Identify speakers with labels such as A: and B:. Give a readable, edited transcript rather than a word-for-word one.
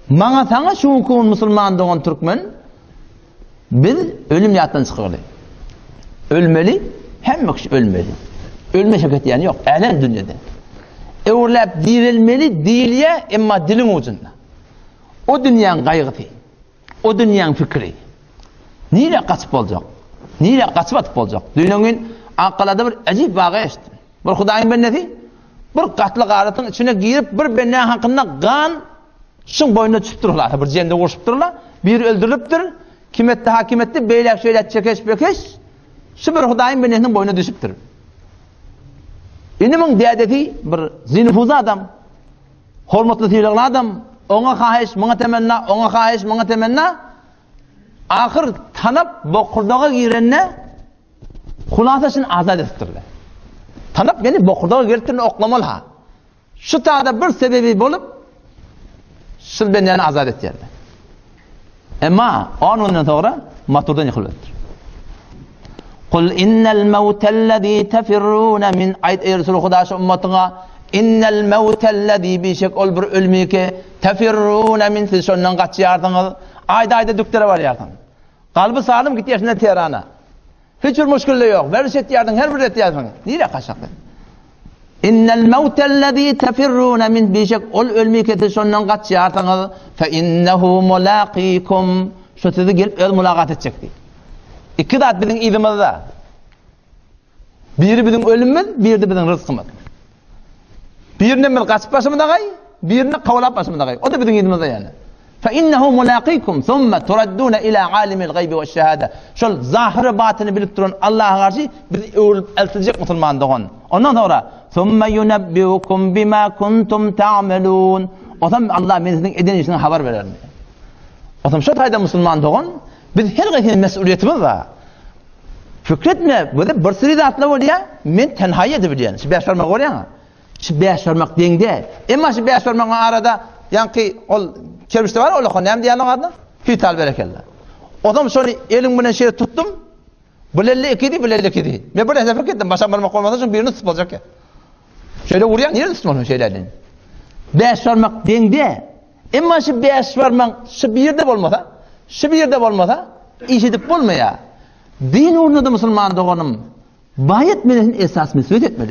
A: Maňa saňa şu günki gün musulman dogan türkmen biz ölüm ýatdan çykaly. Ölmeli, hemme kişi ölmeli. Ölme şek etýän ýok, älem dünýede. Öwürläp direlmeli diýilýär, emma diliň ujunda. O dünýäň gaýgysy, o dünýäň pikiri. Nirä gaçyp boljak? Nirä gaçyp atyp boljak? Düýn gün Akgalada bir äjip waka eşitdim. Bir Hudaýyň bendesi bir gatly garatyň içine girip bir bendäň hakynda gan şuň boýnuna düşüpdir hulasa bir jende urşupdyrlar. Biri öldürilipdir. Kim etdi, ha kim etdi, beýläk şeýläk çekeş bekeş şu bir Hudaýyň bendesiniň boýnuna düşüpdir. Indi muň dädesi bir zinufuz adam. Hormatly sylagly adam. Oňa haýyş, muňa temenna, oňa haýyş, muňa temenna. Ahyr tanap bokurdaga girende Hulasa şuny azat edipdirler. Tanap meni bokurdaga gelipdir, oklamaly ha. Şu tada bir sebebi bolup şul bendäni azat etýärler. Emma on günden soňra maturdan ýykylypdyr. Kul innel mawtellezî tefirrûne min aýt eý Resul Huda şu ummatyňa innel mawtellezî bişek ol bir ölmi ki tefirrûne min siz şondan gaçýarsyňyz. Aýda-aýda dükdere barýarsyň. Kalby salym gitýär şunda Tehrana. Hiç bir muşkille ýok. Werziş etýärdiň, her bir etýärsiň. Nirä gaçjak sen? Innel mawtellezî tefirrûne min bişek ol ölmi ki siz şondan gaçýarsyňyz. Fe innehu mulaqikum. Şu sizi gelip öz mulagat etjek diýip. Iki zat biziň yzymyzda. Biri biziň ölümimiz, biri-de biziň rızkymyz. Birinden biz gaçyp başymyza gaý, birini kowlap başymyza gaý. O da biziň yzymyzda ýaly. Fa innehu mulaqikum thumma turadduna ila alimil gaybi we şahada. Şol zahyry batyny bilip duran Allaha garşy biz öwrülip eltiljek musulman dogan. Ondan sonra thumma yunabbiukum bima kuntum ta'malun. Otam Allah men siziň eden işiňizi habar berer. Otam şo taýda musulman dogan biz her gaýsynyň mesulyýetimiz bar. Pikir etme, bu bir sürü zatlar bolýar, men tenha edip bilýän. Şu bäş barmak bolýar. Şu bäş barmak deň däl. Emma şu bäş barmagyň arada ýaňky ol kerpiçde bar, ol näme diýýän oň adyna? Hital berekella. Ozam şony eliň bilen şeýle tutdum. Bilelle ikidi, bilelle ikidi. Men bir näse pikir etdim, başam barmak bolmasa şuň birini tutup boljak ýa. Şeýle urýan, nirede tutmaly şeýle elini? Bäş barmak deň däl. Emma şu bäş barmak şu birde bolmasa, şu birde bolmasa iş edip bolmaýar. Din ugrunda-da musulman doganym, baý etmeli, esas mesulyýet etmeli.